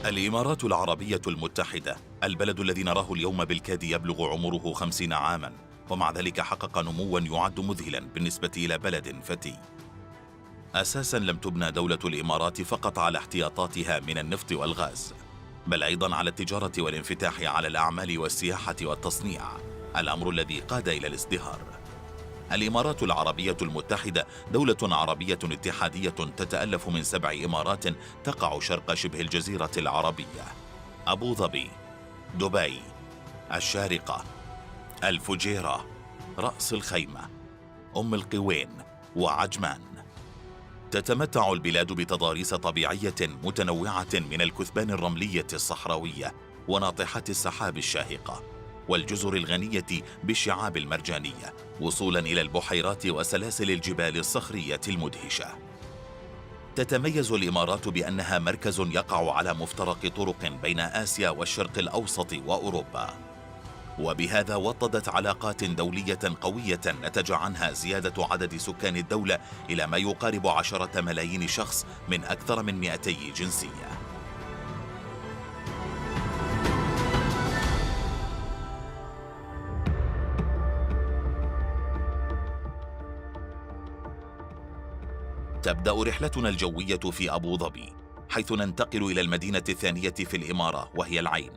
الإمارات العربية المتحدة، البلد الذي نراه اليوم بالكاد يبلغ عمره 50 عاماً، ومع ذلك حقق نمواً يعد مذهلاً بالنسبة إلى بلد فتي. أساساً لم تبنى دولة الإمارات فقط على احتياطاتها من النفط والغاز، بل أيضاً على التجارة والانفتاح على الأعمال والسياحة والتصنيع، الأمر الذي قاد إلى الازدهار. الإمارات العربية المتحدة دولة عربية اتحادية تتألف من 7 إمارات تقع شرق شبه الجزيرة العربية: أبو ظبي، دبي، الشارقة، الفجيرة، رأس الخيمة، أم القوين، وعجمان. تتمتع البلاد بتضاريس طبيعية متنوعة من الكثبان الرملية الصحراوية وناطحات السحاب الشاهقة والجزر الغنية بالشعاب المرجانية، وصولاً إلى البحيرات وسلاسل الجبال الصخرية المدهشة. تتميز الإمارات بأنها مركز يقع على مفترق طرق بين آسيا والشرق الأوسط وأوروبا، وبهذا وطدت علاقات دولية قوية نتج عنها زيادة عدد سكان الدولة إلى ما يقارب 10 ملايين شخص من أكثر من 200 جنسية. تبدأ رحلتنا الجوية في أبو ظبي، حيث ننتقل إلى المدينة الثانية في الإمارة وهي العين،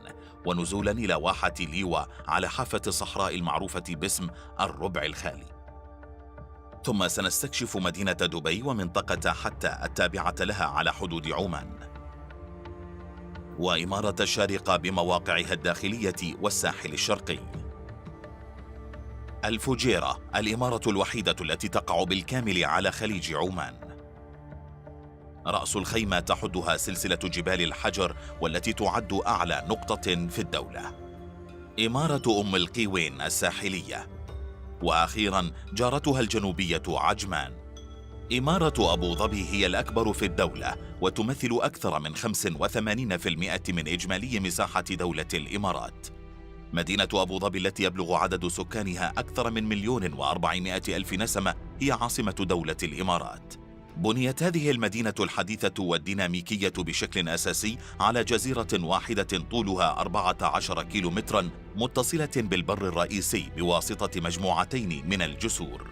ونزولا إلى واحة ليوا على حافة الصحراء المعروفة باسم الربع الخالي. ثم سنستكشف مدينة دبي ومنطقة حتى التابعة لها على حدود عمان، وإمارة الشارقة بمواقعها الداخلية والساحل الشرقي. الفجيرة الإمارة الوحيدة التي تقع بالكامل على خليج عمان. رأس الخيمة تحدها سلسلة جبال الحجر والتي تعد أعلى نقطة في الدولة. إمارة أم القيوين الساحلية، وأخيرا جارتها الجنوبية عجمان. إمارة أبو ظبي هي الأكبر في الدولة وتمثل أكثر من 85% من إجمالي مساحة دولة الإمارات. مدينة أبو ظبي التي يبلغ عدد سكانها أكثر من 1,400,000 نسمة هي عاصمة دولة الإمارات. بنيت هذه المدينة الحديثة والديناميكية بشكل أساسي على جزيرة واحدة طولها 14 كيلومتراً متصلة بالبر الرئيسي بواسطة مجموعتين من الجسور.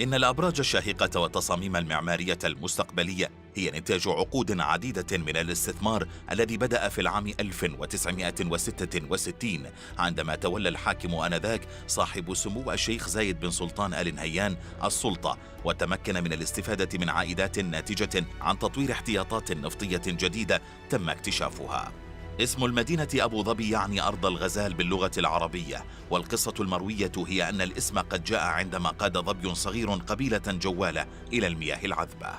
إن الأبراج الشاهقة والتصاميم المعمارية المستقبلية هي نتاج عقود عديدة من الاستثمار الذي بدأ في العام 1966 عندما تولى الحاكم آنذاك صاحب السمو الشيخ زايد بن سلطان آل نهيان السلطة، وتمكن من الاستفادة من عائدات ناتجة عن تطوير احتياطات نفطية جديدة تم اكتشافها. اسم المدينة أبو ظبي يعني أرض الغزال باللغة العربية، والقصة المروية هي أن الاسم قد جاء عندما قاد ظبي صغير قبيلة جوالة إلى المياه العذبة.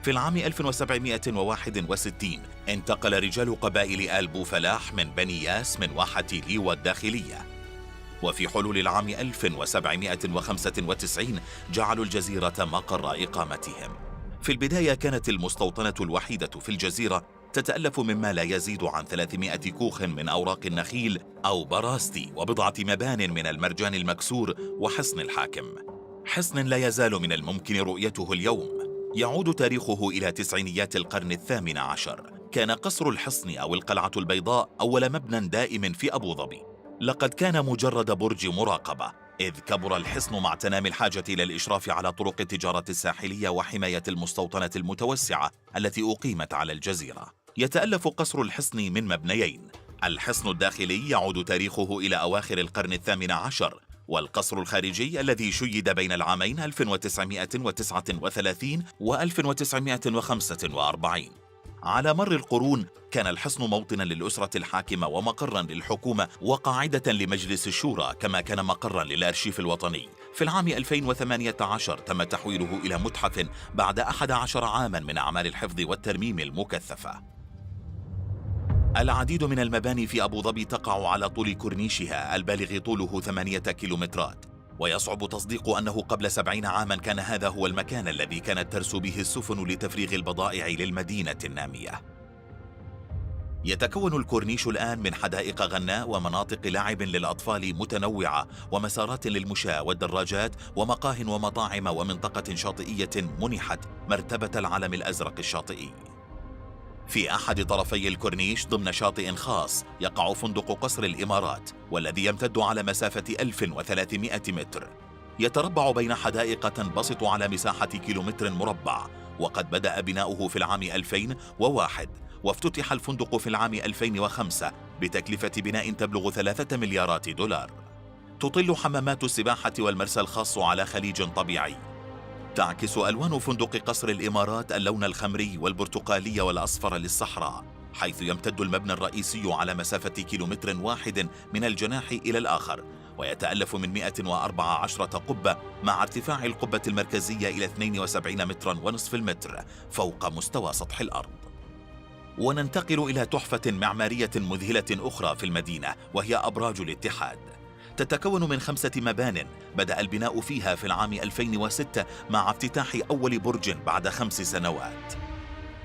في العام 1761 انتقل رجال قبائل آل بوفلاح من بني ياس من واحة ليوا الداخلية، وفي حلول العام 1795 جعلوا الجزيرة مقر إقامتهم. في البداية كانت المستوطنة الوحيدة في الجزيرة تتألف مما لا يزيد عن 300 كوخ من أوراق النخيل أو براستي وبضعة مبان من المرجان المكسور وحصن الحاكم، حصن لا يزال من الممكن رؤيته اليوم. يعود تاريخه إلى تسعينيات القرن الثامن عشر. كان قصر الحصن أو القلعة البيضاء أول مبنى دائم في أبو ظبي. لقد كان مجرد برج مراقبة، إذ كبر الحصن مع تنامي الحاجة إلى الإشراف على طرق التجارة الساحلية وحماية المستوطنة المتوسعة التي أقيمت على الجزيرة. يتألف قصر الحصن من مبنيين: الحصن الداخلي يعود تاريخه إلى أواخر القرن الثامن عشر، والقصر الخارجي الذي شيد بين العامين 1939 و 1945. على مر القرون كان الحصن موطنا للأسرة الحاكمة ومقرا للحكومة وقاعدة لمجلس الشورى، كما كان مقرا للأرشيف الوطني. في العام 2018 تم تحويله إلى متحف بعد 11 عاما من أعمال الحفظ والترميم المكثفة. العديد من المباني في أبو ظبي تقع على طول كورنيشها البالغ طوله 8 كيلومترات، ويصعب تصديق أنه قبل 70 عاما كان هذا هو المكان الذي كانت ترسو به السفن لتفريغ البضائع للمدينة النامية. يتكون الكورنيش الآن من حدائق غناء ومناطق لعب للأطفال متنوعة ومسارات للمشاة والدراجات ومقاه ومطاعم ومنطقة شاطئية منحت مرتبة العلم الأزرق الشاطئي. في أحد طرفي الكورنيش ضمن شاطئ خاص يقع فندق قصر الإمارات، والذي يمتد على مسافة 1300 متر. يتربع بين حدائق تنبسط على مساحة كيلومتر مربع، وقد بدأ بناؤه في العام 2001، وافتتح الفندق في العام 2005 بتكلفة بناء تبلغ 3 مليارات دولار. تطل حمامات السباحة والمرسى الخاص على خليج طبيعي. تعكس ألوان فندق قصر الإمارات اللون الخمري والبرتقالي والأصفر للصحراء، حيث يمتد المبنى الرئيسي على مسافة كيلومتر واحد من الجناح إلى الآخر، ويتألف من 114 قبة، مع ارتفاع القبة المركزية إلى 72 مترا ونصف المتر فوق مستوى سطح الأرض. وننتقل إلى تحفة معمارية مذهلة أخرى في المدينة، وهي أبراج الاتحاد. تتكون من 5 مبان بدأ البناء فيها في العام 2006 مع افتتاح أول برج بعد 5 سنوات.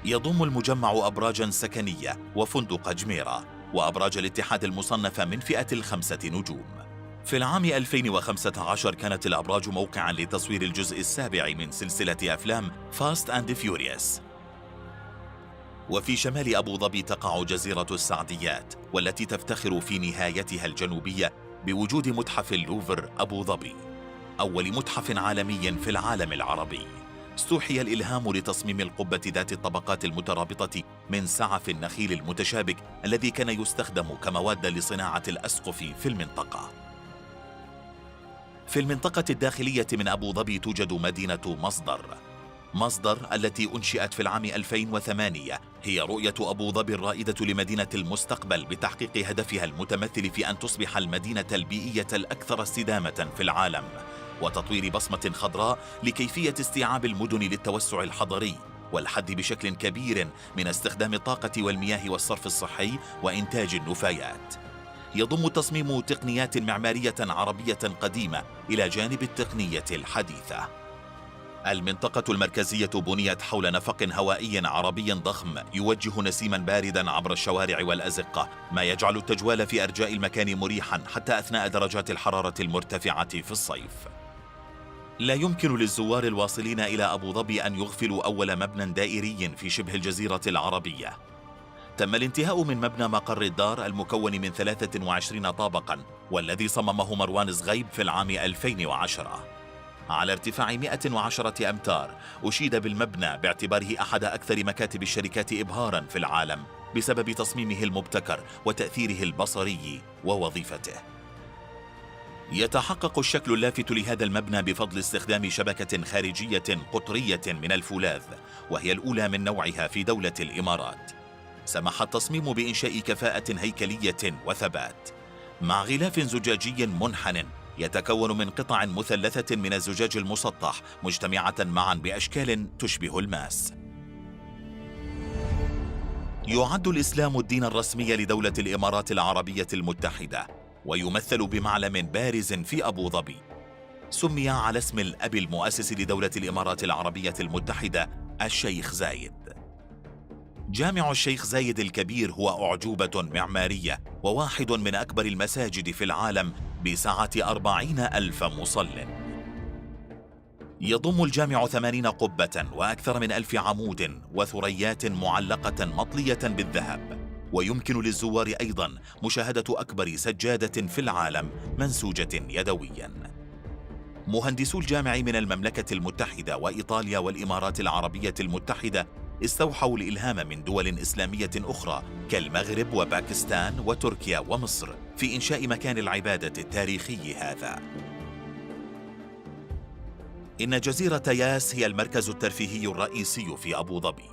يضم المجمع أبراجا سكنية وفندق جميرة وأبراج الاتحاد المصنفة من فئة ال5 نجوم. في العام 2015 كانت الأبراج موقعا لتصوير الجزء السابع من سلسلة أفلام Fast and Furious. وفي شمال أبو ظبي تقع جزيرة السعديات، والتي تفتخر في نهايتها الجنوبية بوجود متحف اللوفر أبو ظبي، أول متحف عالمي في العالم العربي. استوحي الإلهام لتصميم القبة ذات الطبقات المترابطة من سعف النخيل المتشابك الذي كان يستخدم كمواد لصناعة الأسقف في المنطقة. في المنطقة الداخلية من أبو ظبي توجد مدينة مصدر. مصدر التي أنشئت في العام 2008 هي رؤية أبو ظبي الرائدة لمدينة المستقبل بتحقيق هدفها المتمثل في أن تصبح المدينة البيئية الأكثر استدامة في العالم، وتطوير بصمة خضراء لكيفية استيعاب المدن للتوسع الحضري والحد بشكل كبير من استخدام الطاقة والمياه والصرف الصحي وإنتاج النفايات. يضم التصميم تقنيات معمارية عربية قديمة إلى جانب التقنية الحديثة. المنطقة المركزية بنيت حول نفق هوائي عربي ضخم يوجه نسيما باردا عبر الشوارع والأزقة، ما يجعل التجوال في أرجاء المكان مريحا حتى أثناء درجات الحرارة المرتفعة في الصيف. لا يمكن للزوار الواصلين إلى أبو ظبي أن يغفلوا أول مبنى دائري في شبه الجزيرة العربية. تم الانتهاء من مبنى مقر الدار المكون من 23 طابقا، والذي صممه مروان زغيب في العام 2010. على ارتفاع 110 أمتار، أشيد بالمبنى باعتباره أحد أكثر مكاتب الشركات إبهاراً في العالم بسبب تصميمه المبتكر وتأثيره البصري ووظيفته. يتحقق الشكل اللافت لهذا المبنى بفضل استخدام شبكة خارجية قطرية من الفولاذ، وهي الأولى من نوعها في دولة الإمارات. سمح التصميم بإنشاء كفاءة هيكلية وثبات مع غلاف زجاجي منحن يتكون من قطع مثلثة من الزجاج المسطح مجتمعة معا بأشكال تشبه الماس. يعد الإسلام الدين الرسمي لدولة الإمارات العربية المتحدة، ويمثل بمعلم بارز في أبو ظبي. سمي على اسم الأب المؤسس لدولة الإمارات العربية المتحدة الشيخ زايد. جامع الشيخ زايد الكبير هو أعجوبة معمارية وواحد من أكبر المساجد في العالم بسعة 40,000 مصل. يضم الجامع 80 قبة وأكثر من 1000 عمود وثريات معلقة مطلية بالذهب، ويمكن للزوار أيضا مشاهدة أكبر سجادة في العالم منسوجة يدويا. مهندسو الجامع من المملكة المتحدة وإيطاليا والإمارات العربية المتحدة استوحوا الإلهام من دول إسلامية أخرى كالمغرب وباكستان وتركيا ومصر في إنشاء مكان العبادة التاريخي هذا. إن جزيرة ياس هي المركز الترفيهي الرئيسي في أبو ظبي.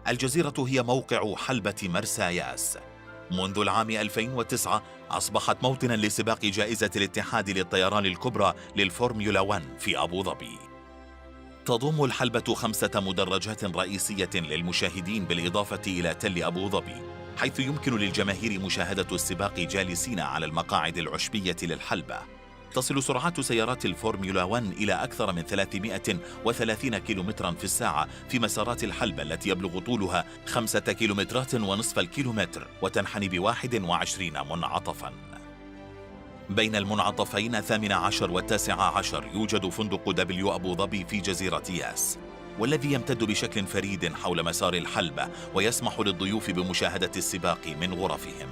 الجزيرة هي موقع حلبة مرسى ياس. منذ العام 2009 أصبحت موطنا لسباق جائزة الاتحاد للطيران الكبرى للفورمولا 1 في أبو ظبي. تضم الحلبة 5 مدرجات رئيسية للمشاهدين بالإضافة إلى تل أبو ظبي، حيث يمكن للجماهير مشاهدة السباق جالسين على المقاعد العشبية للحلبة. تصل سرعات سيارات الفورمولا 1 إلى أكثر من 330 كيلومترا في الساعة في مسارات الحلبة التي يبلغ طولها 5.5 كيلومترات وتنحني ب21 منعطفا. بين المنعطفين 18 و19 يوجد فندق دبليو أبو ظبي في جزيرة ياس. والذي يمتد بشكل فريد حول مسار الحلبة ويسمح للضيوف بمشاهدة السباق من غرفهم.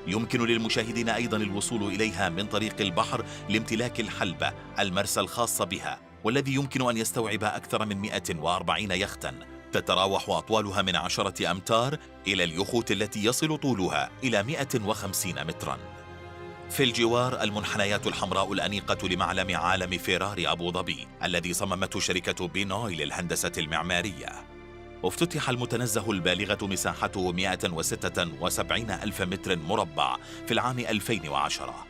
يمكن للمشاهدين أيضا الوصول إليها من طريق البحر لامتلاك الحلبة المرسى الخاص بها، والذي يمكن أن يستوعب أكثر من 140 يختا تتراوح أطوالها من 10 أمتار إلى اليخوت التي يصل طولها إلى 150 مترا. في الجوار المنحنيات الحمراء الأنيقة لمعلم عالم فيراري أبو ظبي الذي صممته شركة بينوي للهندسة المعمارية. افتتح المتنزه البالغة مساحته 176 ألف متر مربع في العام 2010.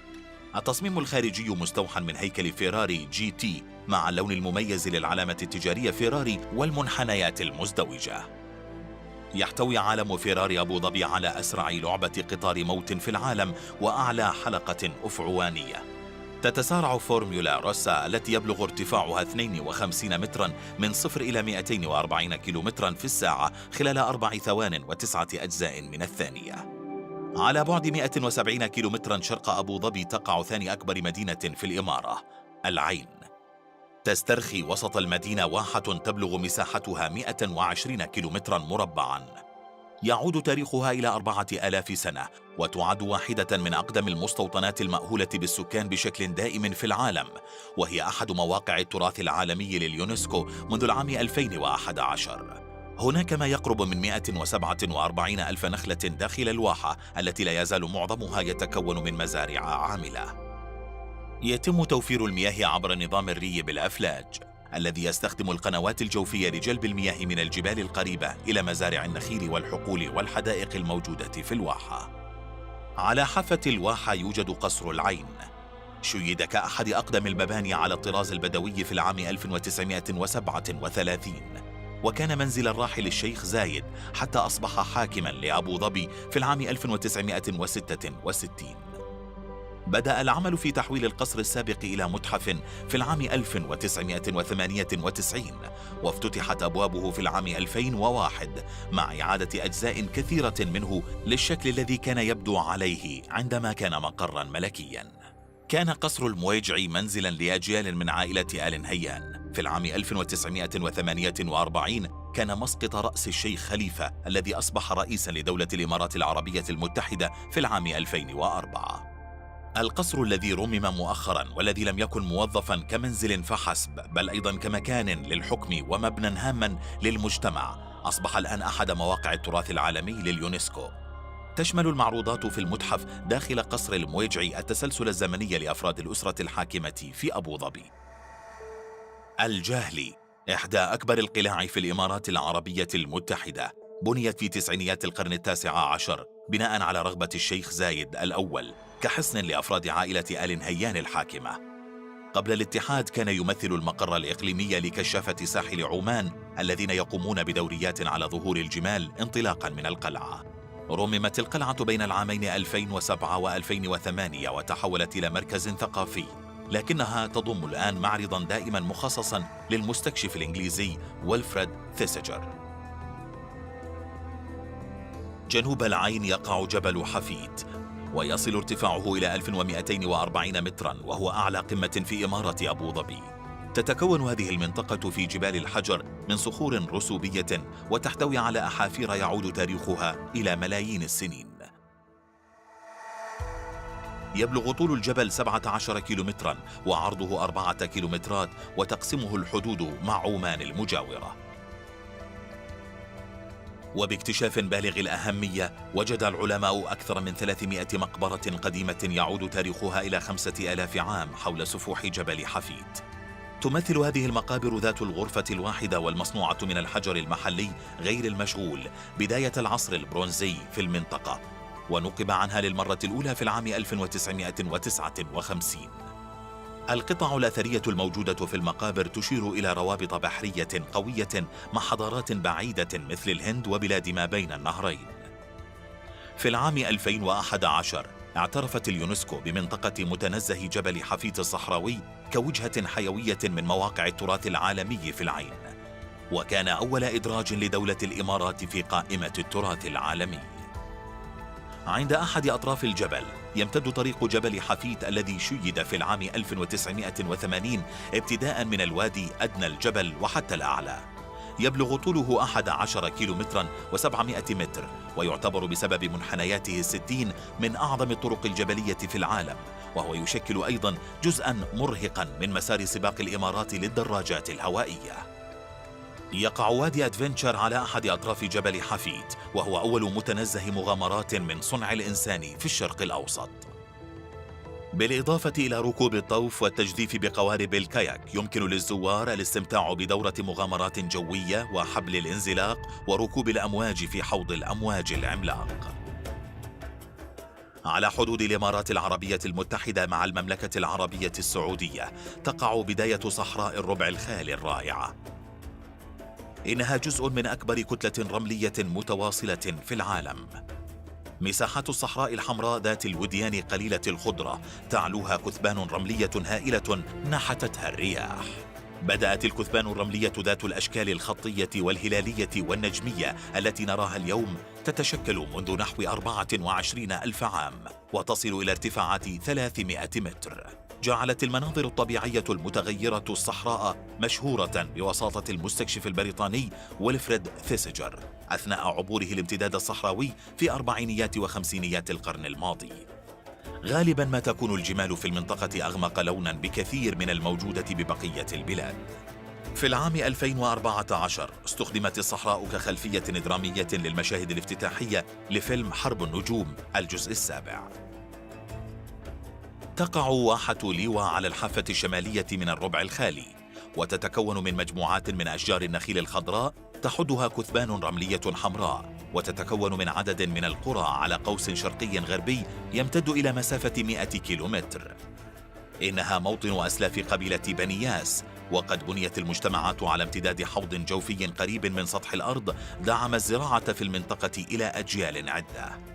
التصميم الخارجي مستوحى من هيكل فيراري GT مع اللون المميز للعلامة التجارية فيراري والمنحنيات المزدوجة. يحتوي عالم فيراري أبو ظبي على أسرع لعبة قطار موت في العالم وأعلى حلقة أفعوانية. تتسارع فورمولا روسا التي يبلغ ارتفاعها 52 مترا من 0 إلى 240 كيلومترا في الساعة خلال 4 ثوان و9 أجزاء من الثانية. على بعد 170 كيلومترا شرق أبو ظبي تقع ثاني أكبر مدينة في الإمارة، العين. تسترخي وسط المدينة واحة تبلغ مساحتها 120 كيلومترا مربعا. يعود تاريخها إلى 4000 سنة، وتعد واحدة من أقدم المستوطنات المأهولة بالسكان بشكل دائم في العالم، وهي أحد مواقع التراث العالمي لليونسكو منذ العام 2011. هناك ما يقرب من 147 ألف نخلة داخل الواحة التي لا يزال معظمها يتكون من مزارع عاملة. يتم توفير المياه عبر نظام الري بالأفلاج الذي يستخدم القنوات الجوفية لجلب المياه من الجبال القريبة إلى مزارع النخيل والحقول والحدائق الموجودة في الواحة. على حافة الواحة يوجد قصر العين، شيد كأحد أقدم المباني على الطراز البدوي في العام 1937، وكان منزل الراحل الشيخ زايد حتى أصبح حاكما لأبو ظبي في العام 1966. بدأ العمل في تحويل القصر السابق إلى متحف في العام 1998، وافتتحت أبوابه في العام 2001 مع إعادة أجزاء كثيرة منه للشكل الذي كان يبدو عليه عندما كان مقرا ملكيا. كان قصر المويجعي منزلا لأجيال من عائلة آل نهيان. في العام 1948 كان مسقط رأس الشيخ خليفة الذي أصبح رئيسا لدولة الإمارات العربية المتحدة في العام 2004. القصر الذي رمم مؤخرا والذي لم يكن موظفا كمنزل فحسب بل أيضا كمكان للحكم ومبنى هاما للمجتمع، أصبح الآن أحد مواقع التراث العالمي لليونسكو. تشمل المعروضات في المتحف داخل قصر المويجعي التسلسل الزمني لأفراد الأسرة الحاكمة في أبو ظبي. الجاهلي إحدى أكبر القلاع في الإمارات العربية المتحدة، بنيت في تسعينيات القرن التاسع عشر بناء على رغبة الشيخ زايد الأول كحصن لأفراد عائلة آل نهيان الحاكمة. قبل الاتحاد كان يمثل المقر الإقليمي لكشافة ساحل عمان الذين يقومون بدوريات على ظهور الجمال انطلاقا من القلعة. رممت القلعة بين العامين 2007 و2008 وتحولت إلى مركز ثقافي، لكنها تضم الآن معرضا دائما مخصصا للمستكشف الإنجليزي ويلفريد ثيسجر. جنوب العين يقع جبل حفيت، ويصل ارتفاعه إلى 1240 مترا، وهو أعلى قمة في إمارة أبو ظبي. تتكون هذه المنطقة في جبال الحجر من صخور رسوبية وتحتوي على أحافير يعود تاريخها إلى ملايين السنين. يبلغ طول الجبل 17 كيلومترا وعرضه 4 كيلومترات، وتقسمه الحدود مع عمان المجاورة. وباكتشاف بالغ الأهمية وجد العلماء أكثر من 300 مقبرة قديمة يعود تاريخها إلى 5000 عام حول سفوح جبل حفيت. تمثل هذه المقابر ذات الغرفة الواحدة والمصنوعة من الحجر المحلي غير المشغول بداية العصر البرونزي في المنطقة، ونقب عنها للمرة الأولى في العام 1959. القطع الأثرية الموجودة في المقابر تشير إلى روابط بحرية قوية مع حضارات بعيدة مثل الهند وبلاد ما بين النهرين. في العام 2011 اعترفت اليونسكو بمنطقة متنزه جبل حفيت الصحراوي كوجهة حيوية من مواقع التراث العالمي في العين، وكان أول إدراج لدولة الإمارات في قائمة التراث العالمي. عند أحد أطراف الجبل يمتد طريق جبل حفيت الذي شيد في العام 1980 ابتداء من الوادي أدنى الجبل وحتى الأعلى. يبلغ طوله 11 كيلومترا و700 متر، ويعتبر بسبب منحنياته 60 من أعظم الطرق الجبلية في العالم، وهو يشكل أيضا جزءا مرهقا من مسار سباق الإمارات للدراجات الهوائية. يقع وادي أدفنتشر على أحد أطراف جبل حفيت، وهو أول متنزه مغامرات من صنع الإنسان في الشرق الأوسط. بالإضافة إلى ركوب الطوف والتجديف بقوارب الكاياك، يمكن للزوار الاستمتاع بدورة مغامرات جوية وحبل الانزلاق وركوب الأمواج في حوض الأمواج العملاق. على حدود الإمارات العربية المتحدة مع المملكة العربية السعودية تقع بداية صحراء الربع الخالي الرائعة. إنها جزء من أكبر كتلة رملية متواصلة في العالم. مساحات الصحراء الحمراء ذات الوديان قليلة الخضرة تعلوها كثبان رملية هائلة نحتتها الرياح. بدأت الكثبان الرملية ذات الأشكال الخطية والهلالية والنجمية التي نراها اليوم تتشكل منذ نحو 24 ألف عام وتصل إلى ارتفاعات 300 متر. جعلت المناظر الطبيعية المتغيرة الصحراء مشهورة بوساطة المستكشف البريطاني ويلفريد ثيسجر أثناء عبوره الامتداد الصحراوي في أربعينيات وخمسينيات القرن الماضي. غالبا ما تكون الجمال في المنطقة أغمق لونا بكثير من الموجودة ببقية البلاد. في العام 2014 استخدمت الصحراء كخلفية درامية للمشاهد الافتتاحية لفيلم حرب النجوم الجزء السابع. تقع واحة ليوا على الحافة الشمالية من الربع الخالي، وتتكون من مجموعات من أشجار النخيل الخضراء تحدها كثبان رملية حمراء، وتتكون من عدد من القرى على قوس شرقي غربي يمتد إلى مسافة 100 كيلومتر. إنها موطن أسلاف قبيلة بني ياس، وقد بنيت المجتمعات على امتداد حوض جوفي قريب من سطح الأرض دعم الزراعة في المنطقة إلى أجيال عدة.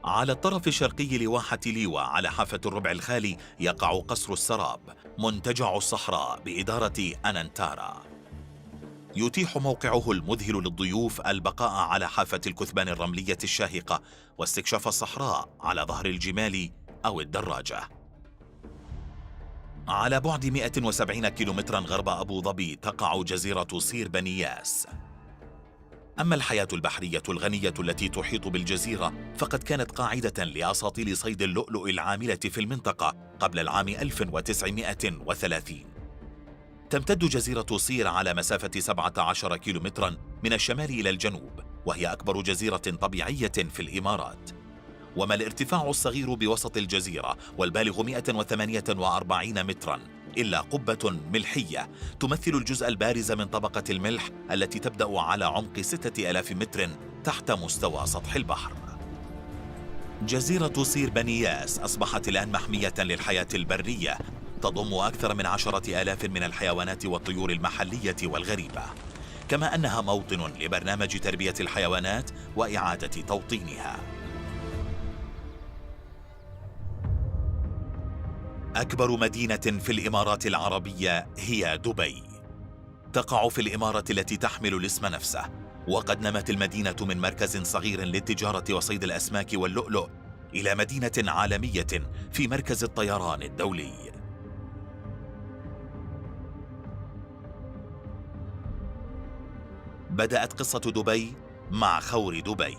على الطرف الشرقي لواحة ليوا على حافة الربع الخالي يقع قصر السراب، منتجع الصحراء بإدارة أنانتارا. يتيح موقعه المذهل للضيوف البقاء على حافة الكثبان الرملية الشاهقة واستكشاف الصحراء على ظهر الجمال أو الدراجة. على بعد 170 كيلومترا غرب أبو ظبي تقع جزيرة صير بني ياس. أما الحياة البحرية الغنية التي تحيط بالجزيرة فقد كانت قاعدة لأساطيل صيد اللؤلؤ العاملة في المنطقة قبل العام 1930. تمتد جزيرة صير على مسافة 17 كيلومترا من الشمال إلى الجنوب، وهي أكبر جزيرة طبيعية في الإمارات. وما الارتفاع الصغير بوسط الجزيرة والبالغ 148 مترا إلا قبة ملحية تمثل الجزء البارز من طبقة الملح التي تبدأ على عمق 6000 متر تحت مستوى سطح البحر. جزيرة صير بني ياس أصبحت الآن محمية للحياة البرية، تضم أكثر من 10,000 من الحيوانات والطيور المحلية والغريبة، كما أنها موطن لبرنامج تربية الحيوانات وإعادة توطينها. أكبر مدينة في الإمارات العربية هي دبي. تقع في الإمارة التي تحمل الاسم نفسه، وقد نمت المدينة من مركز صغير للتجارة وصيد الأسماك واللؤلؤ إلى مدينة عالمية في مركز الطيران الدولي. بدأت قصة دبي مع خور دبي،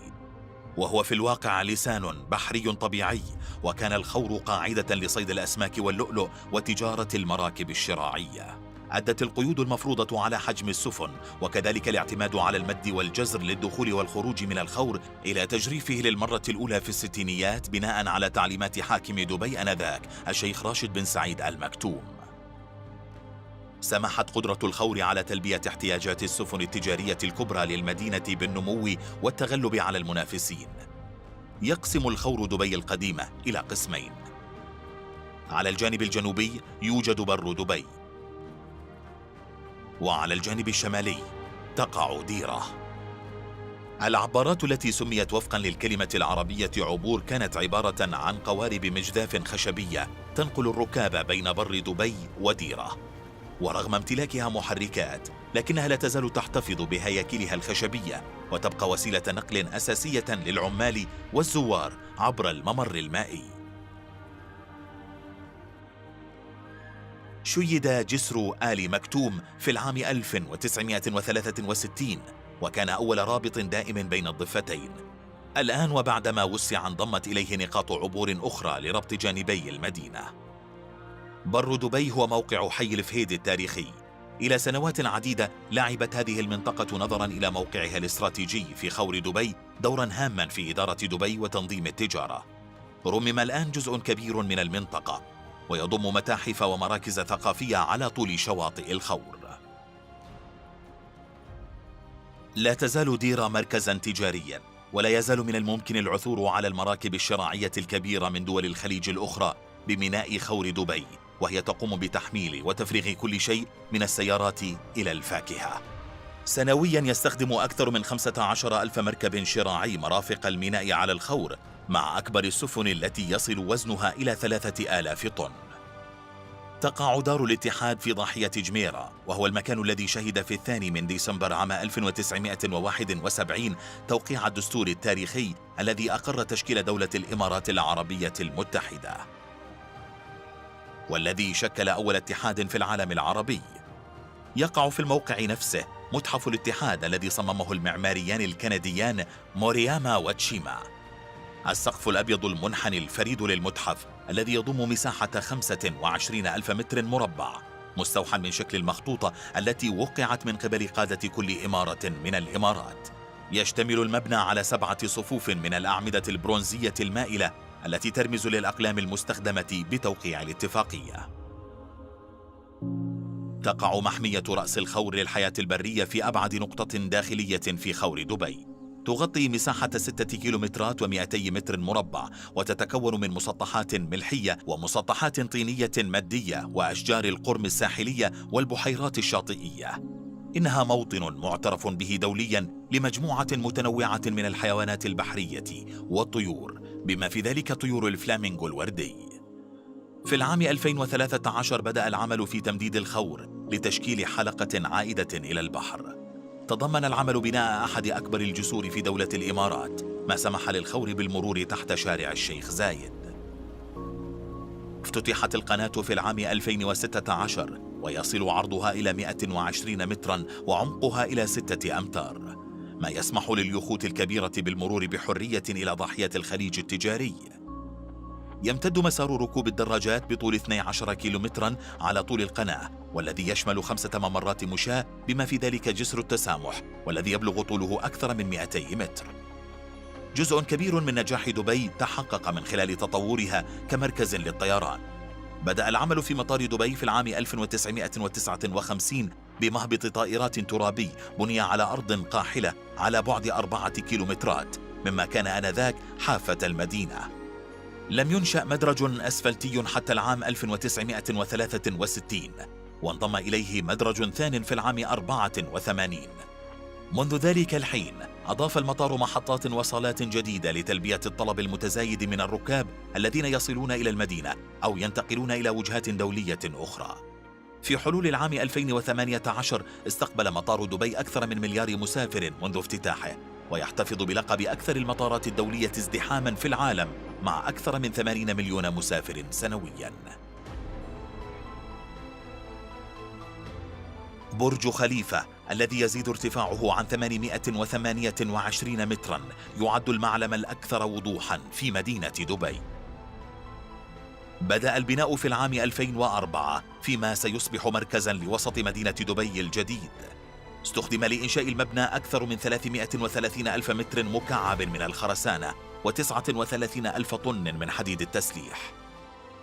وهو في الواقع لسان بحري طبيعي، وكان الخور قاعدة لصيد الأسماك واللؤلؤ وتجارة المراكب الشراعية. أدت القيود المفروضة على حجم السفن وكذلك الاعتماد على المد والجزر للدخول والخروج من الخور إلى تجريفه للمرة الأولى في الستينيات بناء على تعليمات حاكم دبي آنذاك الشيخ راشد بن سعيد آل مكتوم. سمحت قدرة الخور على تلبية احتياجات السفن التجارية الكبرى للمدينة بالنمو والتغلب على المنافسين. يقسم الخور دبي القديمة إلى قسمين. على الجانب الجنوبي يوجد بر دبي، وعلى الجانب الشمالي تقع ديرة. العبارات التي سميت وفقا للكلمة العربية عبور كانت عبارة عن قوارب مجداف خشبية تنقل الركاب بين بر دبي وديرة. ورغم امتلاكها محركات لكنها لا تزال تحتفظ بهياكلها الخشبية، وتبقى وسيلة نقل أساسية للعمال والزوار عبر الممر المائي. شيد جسر آل مكتوم في العام 1963، وكان أول رابط دائم بين الضفتين. الآن وبعدما وسع انضمت إليه نقاط عبور أخرى لربط جانبي المدينة. بر دبي هو موقع حي الفهيد التاريخي. إلى سنوات عديدة لعبت هذه المنطقة نظراً إلى موقعها الاستراتيجي في خور دبي دوراً هاماً في إدارة دبي وتنظيم التجارة. رمم الآن جزء كبير من المنطقة، ويضم متاحف ومراكز ثقافية على طول شواطئ الخور. لا تزال ديرة مركزاً تجارياً، ولا يزال من الممكن العثور على المراكب الشراعية الكبيرة من دول الخليج الأخرى بميناء خور دبي، وهي تقوم بتحميل وتفريغ كل شيء من السيارات إلى الفاكهة. سنوياً يستخدم أكثر من 15 ألف مركب شراعي مرافق الميناء على الخور، مع أكبر السفن التي يصل وزنها إلى 3000 طن. تقع دار الاتحاد في ضاحية جميرة، وهو المكان الذي شهد في 2 ديسمبر عام 1971 توقيع الدستور التاريخي الذي أقر تشكيل دولة الإمارات العربية المتحدة، والذي شكل أول اتحاد في العالم العربي. يقع في الموقع نفسه متحف الاتحاد الذي صممه المعماريان الكنديان مورياما وتشيما. السقف الأبيض المنحني الفريد للمتحف الذي يضم مساحة 25 ألف متر مربع، مستوحى من شكل المخطوطة التي وقعت من قبل قادة كل إمارة من الإمارات. يشتمل المبنى على 7 صفوف من الأعمدة البرونزية المائلة التي ترمز للأقلام المستخدمة بتوقيع الاتفاقية. تقع محمية رأس الخور للحياة البرية في أبعد نقطة داخلية في خور دبي. تغطي مساحة 6 كيلومترات و200 متر مربع، وتتكون من مسطحات ملحية ومسطحات طينية مادية وأشجار القرم الساحلية والبحيرات الشاطئية. إنها موطن معترف به دولياً لمجموعة متنوعة من الحيوانات البحرية والطيور، بما في ذلك طيور الفلامينغو الوردي. في العام 2013 بدأ العمل في تمديد الخور لتشكيل حلقة عائدة إلى البحر. تضمن العمل بناء أحد أكبر الجسور في دولة الإمارات، ما سمح للخور بالمرور تحت شارع الشيخ زايد. افتتحت القناة في العام 2016، ويصل عرضها إلى 120 متراً وعمقها إلى 6 أمتار، ما يسمح لليخوت الكبيرة بالمرور بحرية إلى ضاحية الخليج التجاري. يمتد مسار ركوب الدراجات بطول 12 كيلومتراً على طول القناة، والذي يشمل 5 ممرات مشاة بما في ذلك جسر التسامح والذي يبلغ طوله أكثر من 200 متر. جزء كبير من نجاح دبي تحقق من خلال تطورها كمركز للطيران. بدأ العمل في مطار دبي في العام 1959 بمهبط طائرات ترابي بني على أرض قاحلة على بعد 4 كيلومترات، مما كان آنذاك حافة المدينة. لم ينشأ مدرج أسفلتي حتى العام 1963، وانضم إليه مدرج ثان في العام 84. منذ ذلك الحين أضاف المطار محطات وصالات جديدة لتلبية الطلب المتزايد من الركاب الذين يصلون إلى المدينة أو ينتقلون إلى وجهات دولية أخرى. في حلول العام 2018 استقبل مطار دبي أكثر من مليار مسافر منذ افتتاحه، ويحتفظ بلقب أكثر المطارات الدولية ازدحاما في العالم مع أكثر من 80 مليون مسافر سنويا. برج خليفة الذي يزيد ارتفاعه عن 828 مترا يعد المعلم الأكثر وضوحا في مدينة دبي. بدأ البناء في العام 2004 فيما سيصبح مركزا لوسط مدينة دبي الجديد. استخدم لإنشاء المبنى أكثر من 330 ألف متر مكعب من الخرسانة و39 ألف طن من حديد التسليح.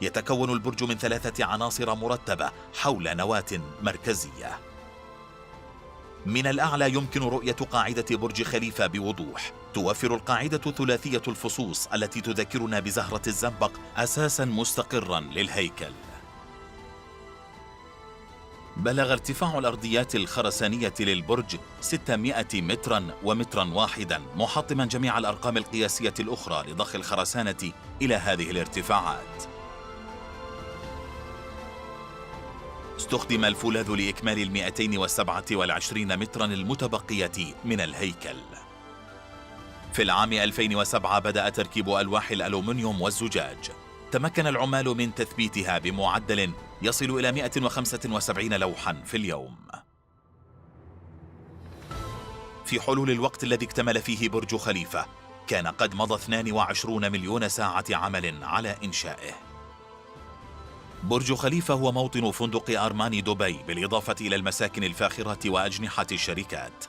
يتكون البرج من 3 عناصر مرتبة حول نواة مركزية. من الأعلى يمكن رؤية قاعدة برج خليفة بوضوح. توفر القاعدة ثلاثية الفصوص التي تذكرنا بزهرة الزنبق أساساً مستقراً للهيكل. بلغ ارتفاع الأرضيات الخرسانية للبرج 600 متراً ومتراً واحداً، محطماً جميع الأرقام القياسية الأخرى لضخ الخرسانة إلى هذه الارتفاعات. استخدم الفولاذ لإكمال 227 متراً المتبقية من الهيكل. في العام 2007 بدأ تركيب ألواح الألومنيوم والزجاج. تمكن العمال من تثبيتها بمعدل يصل إلى 175 لوحاً في اليوم. في حلول الوقت الذي اكتمل فيه برج خليفة كان قد مضى 22 مليون ساعة عمل على إنشائه. برج خليفة هو موطن فندق أرماني دبي، بالإضافة إلى المساكن الفاخرة وأجنحة الشركات.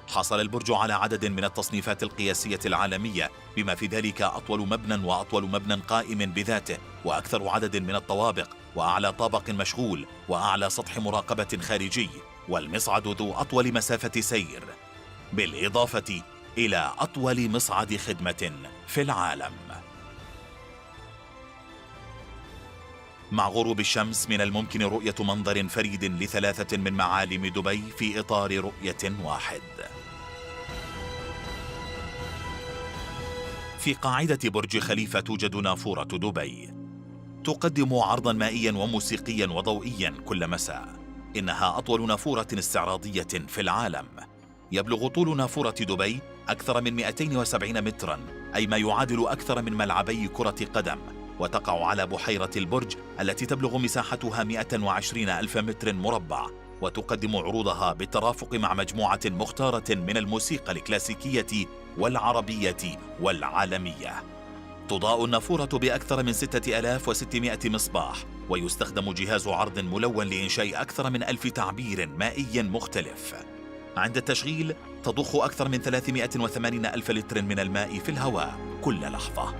حصل البرج على عدد من التصنيفات القياسية العالمية، بما في ذلك أطول مبنى وأطول مبنى قائم بذاته، وأكثر عدد من الطوابق، وأعلى طابق مشغول، وأعلى سطح مراقبة خارجي، والمصعد ذو أطول مسافة سير، بالإضافة إلى أطول مصعد خدمة في العالم. مع غروب الشمس من الممكن رؤية منظر فريد لثلاثة من معالم دبي في إطار رؤية واحد. في قاعدة برج خليفة توجد نافورة دبي، تقدم عرضاً مائياً وموسيقياً وضوئياً كل مساء. إنها أطول نافورة استعراضية في العالم. يبلغ طول نافورة دبي أكثر من 270 متراً، أي ما يعادل أكثر من ملعبي كرة قدم، وتقع على بحيرة البرج التي تبلغ مساحتها 120 ألف متر مربع، وتقدم عروضها بالترافق مع مجموعة مختارة من الموسيقى الكلاسيكية والعربية والعالمية. تضاء النافورة بأكثر من 6600 مصباح، ويستخدم جهاز عرض ملون لإنشاء أكثر من 1000 تعبير مائي مختلف. عند التشغيل تضخ أكثر من 380 ألف لتر من الماء في الهواء كل لحظة.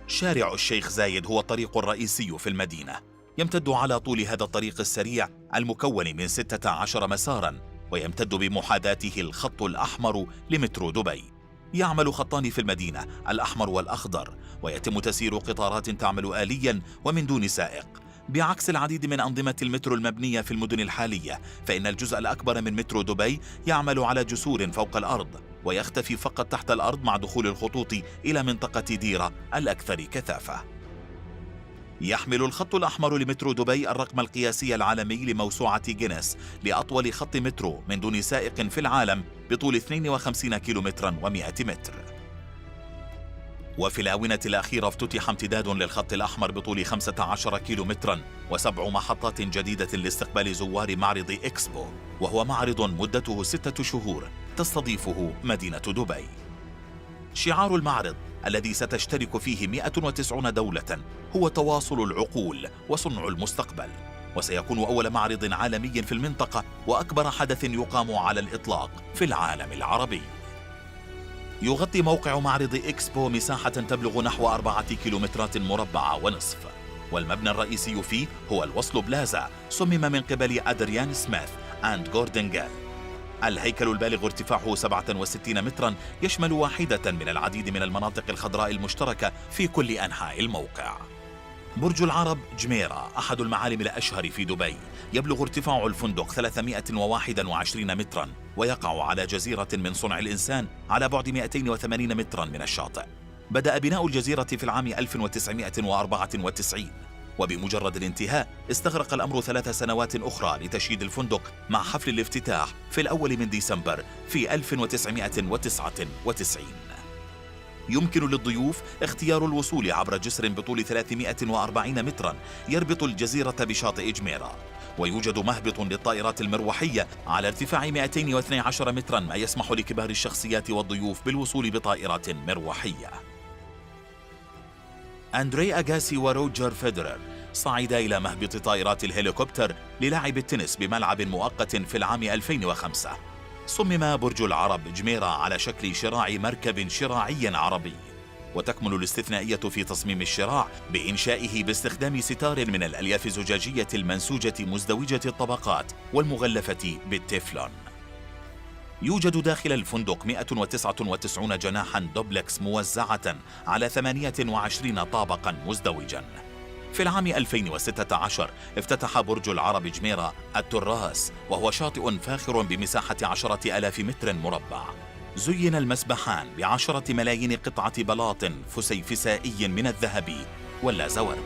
شارع الشيخ زايد هو الطريق الرئيسي في المدينة. يمتد على طول هذا الطريق السريع المكون من 16 مساراً، ويمتد بمحاذاته الخط الأحمر لمترو دبي. يعمل خطان في المدينة، الأحمر والأخضر، ويتم تسيير قطارات تعمل آلياً ومن دون سائق. بعكس العديد من أنظمة المترو المبنية في المدن الحالية، فإن الجزء الأكبر من مترو دبي يعمل على جسور فوق الأرض، ويختفي فقط تحت الأرض مع دخول الخطوط إلى منطقة ديرة الأكثر كثافة. يحمل الخط الأحمر لمترو دبي الرقم القياسي العالمي لموسوعة جينيس لأطول خط مترو من دون سائق في العالم بطول 52 كيلومتراً و100 متر. وفي الآونة الأخيرة افتتح امتداد للخط الأحمر بطول 15 كيلومتراً و7 محطات جديدة لاستقبال زوار معرض إكسبو، وهو معرض مدته 6 شهور تستضيفه مدينة دبي. شعار المعرض الذي ستشترك فيه 190 دولة هو تواصل العقول وصنع المستقبل، وسيكون أول معرض عالمي في المنطقة وأكبر حدث يقام على الإطلاق في العالم العربي. يغطي موقع معرض إكسبو مساحة تبلغ نحو 4 كيلومترات مربعة ونصف، والمبنى الرئيسي فيه هو الوصل بلازا، صمم من قبل أدريان سميث أند جوردن جيل. الهيكل البالغ ارتفاعه 67 متراً يشمل واحدة من العديد من المناطق الخضراء المشتركة في كل أنحاء الموقع. برج العرب جميرة أحد المعالم الأشهر في دبي، يبلغ ارتفاع الفندق 321 متراً، ويقع على جزيرة من صنع الإنسان على بعد 280 متراً من الشاطئ. بدأ بناء الجزيرة في العام 1994، وبمجرد الانتهاء استغرق الأمر 3 سنوات أخرى لتشييد الفندق مع حفل الافتتاح في الأول من ديسمبر في 1999. يمكن للضيوف اختيار الوصول عبر جسر بطول 340 متراً يربط الجزيرة بشاطئ جميرة، ويوجد مهبط للطائرات المروحية على ارتفاع 212 متراً، ما يسمح لكبار الشخصيات والضيوف بالوصول بطائرات مروحية. أندري أغاسي وروجر فيدرر صعدا إلى مهبط طائرات الهليكوبتر للعب التنس بملعب مؤقت في العام 2005. صمم برج العرب جميرة على شكل شراع مركب شراعي عربي، وتكمن الاستثنائية في تصميم الشراع بإنشائه باستخدام ستار من الألياف الزجاجية المنسوجة مزدوجة الطبقات والمغلفة بالتيفلون. يوجد داخل الفندق 199 جناحاً دوبلكس موزعة على 28 طابقاً مزدوجاً. في العام 2016 افتتح برج العرب جميرة التراس، وهو شاطئ فاخر بمساحة 10,000 متر مربع. زين المسبحان ب10 ملايين قطعة بلاط فسيفسائي من الذهب واللازورد.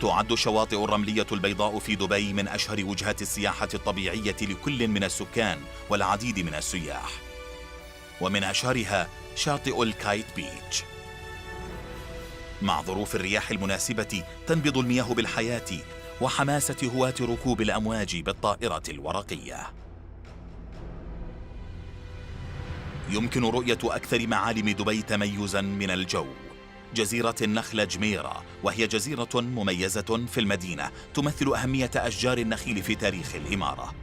تعد الشواطئ الرملية البيضاء في دبي من أشهر وجهات السياحة الطبيعية لكل من السكان والعديد من السياح، ومن أشهرها شاطئ الكايت بيتش. مع ظروف الرياح المناسبة تنبض المياه بالحياة وحماسة هواة ركوب الأمواج بالطائرة الورقية. يمكن رؤية أكثر معالم دبي تميزاً من الجو. جزيرة النخلة جميرة، وهي جزيرة مميزة في المدينة تمثل أهمية أشجار النخيل في تاريخ الإمارة.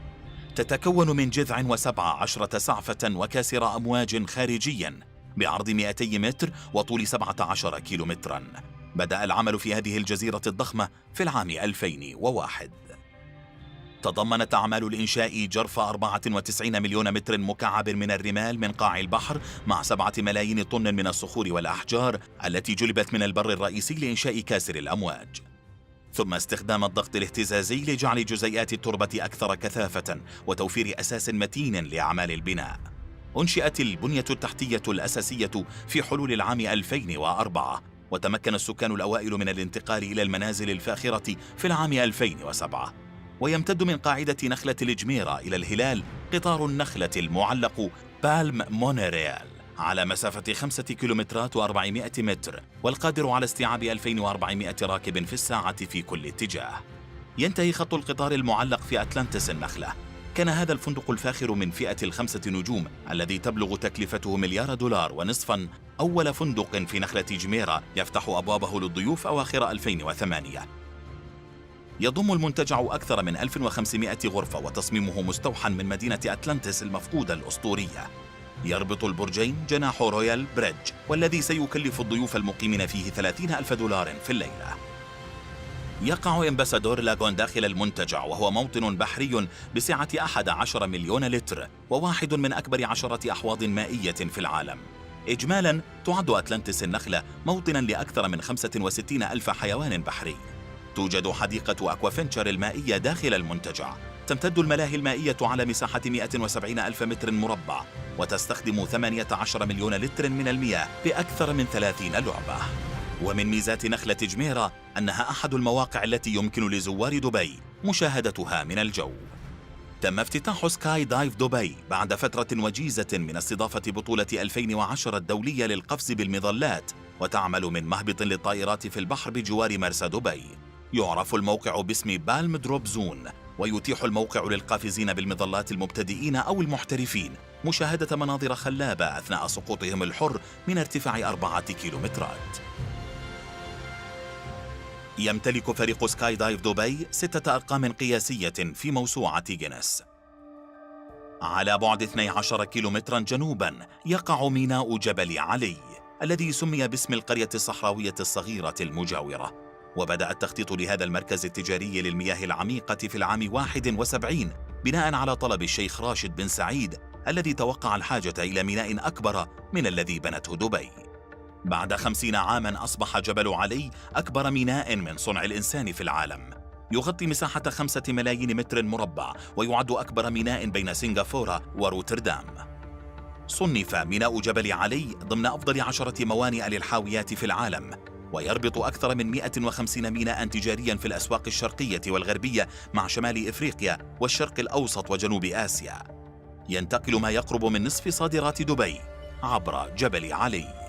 تتكون من جذع و17 سعفة وكاسر أمواج خارجيا بعرض 200 متر وطول 17 كيلومترا. بدأ العمل في هذه الجزيرة الضخمة في العام 2001. تضمنت أعمال الإنشاء جرف 94 مليون متر مكعب من الرمال من قاع البحر مع 7 ملايين طن من الصخور والأحجار التي جلبت من البر الرئيسي لإنشاء كاسر الأمواج، ثم استخدام الضغط الاهتزازي لجعل جزيئات التربة أكثر كثافة وتوفير أساس متين لأعمال البناء. أنشئت البنية التحتية الأساسية في حلول العام 2004، وتمكن السكان الأوائل من الانتقال إلى المنازل الفاخرة في العام 2007. ويمتد من قاعدة نخلة الجميرة إلى الهلال قطار النخلة المعلق بالم مونوريال على مسافة 5 كيلومترات و400 متر، والقادر على استيعاب 2400 راكب في الساعة في كل اتجاه. ينتهي خط القطار المعلق في أتلانتس النخلة. كان هذا الفندق الفاخر من فئة ال5 نجوم الذي تبلغ تكلفته $1.5 مليار أول فندق في نخلة جميرة يفتح أبوابه للضيوف أواخر 2008. يضم المنتجع أكثر من 1500 غرفة، وتصميمه مستوحى من مدينة أتلانتس المفقودة الأسطورية. يربط البرجين جناح رويال بريدج، والذي سيكلف الضيوف المقيمين فيه $30,000 في الليلة. يقع إمباسادور لاغون داخل المنتجع، وهو موطن بحري بسعة 11 مليون لتر، وواحد من أكبر 10 أحواض مائية في العالم. إجمالاً تعد أتلانتس النخلة موطناً لأكثر من 65 ألف حيوان بحري. توجد حديقة أكوافنشر المائية داخل المنتجع. تمتد الملاهي المائية على مساحة 170 ألف متر مربع، وتستخدم 18 مليون لتر من المياه بأكثر من 30 لعبة. ومن ميزات نخلة جميرة أنها أحد المواقع التي يمكن لزوار دبي مشاهدتها من الجو. تم افتتاح سكاي دايف دبي بعد فترة وجيزة من استضافة بطولة 2010 الدولية للقفز بالمظلات، وتعمل من مهبط للطائرات في البحر بجوار مرسى دبي. يعرف الموقع باسم بالم دروب زون، ويتيح الموقع للقافزين بالمظلات المبتدئين أو المحترفين مشاهدة مناظر خلابة أثناء سقوطهم الحر من ارتفاع 4 كيلومترات. يمتلك فريق سكاي دايف دبي 6 أرقام قياسية في موسوعة جينيس. على بعد 12 كيلومترا جنوبا يقع ميناء جبل علي الذي سمي باسم القرية الصحراوية الصغيرة المجاورة. وبدأ التخطيط لهذا المركز التجاري للمياه العميقة في العام 71 بناء على طلب الشيخ راشد بن سعيد الذي توقع الحاجة إلى ميناء أكبر من الذي بنته دبي. بعد 50 عاماً أصبح جبل علي أكبر ميناء من صنع الإنسان في العالم، يغطي مساحة 5 ملايين متر مربع، ويعد أكبر ميناء بين سنغافورة وروتردام. صنف ميناء جبل علي ضمن أفضل 10 موانئ للحاويات في العالم، ويربط أكثر من 150 ميناء تجاريا في الأسواق الشرقية والغربية مع شمال إفريقيا والشرق الأوسط وجنوب آسيا. ينتقل ما يقرب من نصف صادرات دبي عبر جبل علي.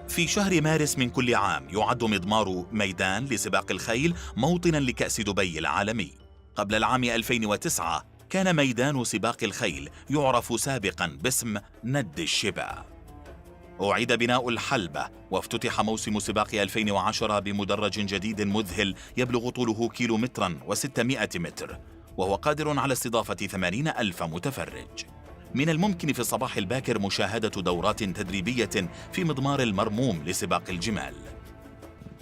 في شهر مارس من كل عام يعد مضمار ميدان لسباق الخيل موطنا لكأس دبي العالمي. قبل العام 2009 كان ميدان سباق الخيل يعرف سابقا باسم ند الشبا. أعيد بناء الحلبة وافتتح موسم سباق 2010 بمدرج جديد مذهل يبلغ طوله 1.6 كيلومتر، وهو قادر على استضافة 80 ألف متفرج. من الممكن في الصباح الباكر مشاهدة دورات تدريبية في مضمار المرموم لسباق الجمال.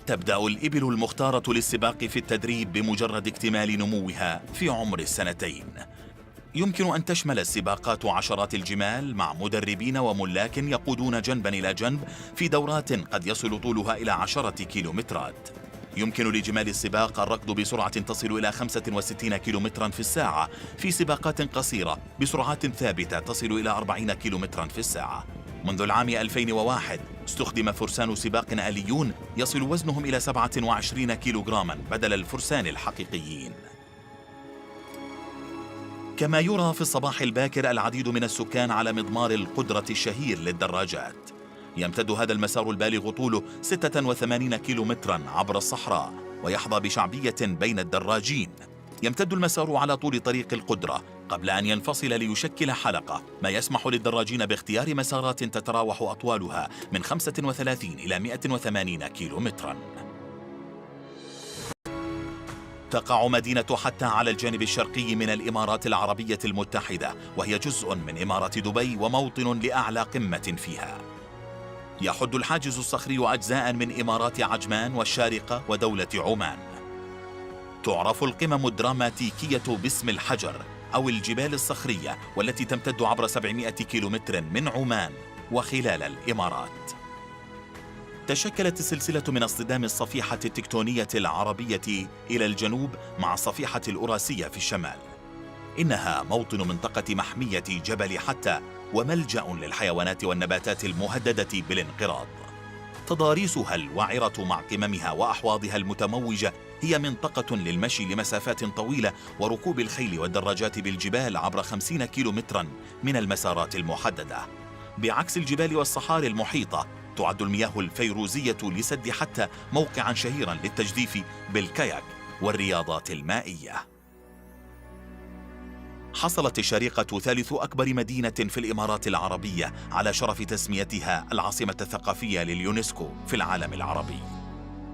تبدأ الإبل المختارة للسباق في التدريب بمجرد اكتمال نموها في عمر 2 سنين. يمكن أن تشمل السباقات عشرات الجمال مع مدربين وملاك يقودون جنبا إلى جنب في دورات قد يصل طولها إلى 10 كيلومترات. يمكن لجمال السباق الركض بسرعة تصل إلى 65 كيلومترا في الساعة في سباقات قصيرة بسرعات ثابتة تصل إلى 40 كيلومترا في الساعة. منذ العام 2001 استخدم فرسان سباق آليون يصل وزنهم إلى 27 كيلوغراما بدل الفرسان الحقيقيين. كما يرى في الصباح الباكر العديد من السكان على مضمار القدرة الشهير للدراجات. يمتد هذا المسار البالغ طوله 86 كيلومترا عبر الصحراء ويحظى بشعبية بين الدراجين. يمتد المسار على طول طريق القدرة قبل أن ينفصل ليشكل حلقة، ما يسمح للدراجين باختيار مسارات تتراوح أطوالها من 35 إلى 180 كيلومترا. تقع مدينة حتى على الجانب الشرقي من الإمارات العربية المتحدة، وهي جزء من إمارة دبي وموطن لأعلى قمة فيها. يحد الحاجز الصخري أجزاء من إمارات عجمان والشارقة ودولة عمان. تعرف القمم الدراماتيكية باسم الحجر أو الجبال الصخرية، والتي تمتد عبر 700 كيلومتر من عمان وخلال الإمارات. تشكلت السلسلة من اصطدام الصفيحة التكتونية العربية إلى الجنوب مع الصفيحة الأوراسية في الشمال. إنها موطن منطقة محمية جبل حتى وملجأ للحيوانات والنباتات المهددة بالانقراض. تضاريسها الوعرة مع قممها وأحواضها المتموجة هي منطقة للمشي لمسافات طويلة وركوب الخيل والدراجات بالجبال عبر 50 كيلومترا من المسارات المحددة. بعكس الجبال والصحاري المحيطة، تعد المياه الفيروزية لسد حتى موقعا شهيرا للتجديف بالكاياك والرياضات المائية. حصلت الشارقة ثالث أكبر مدينة في الإمارات العربية على شرف تسميتها العاصمة الثقافية لليونسكو في العالم العربي.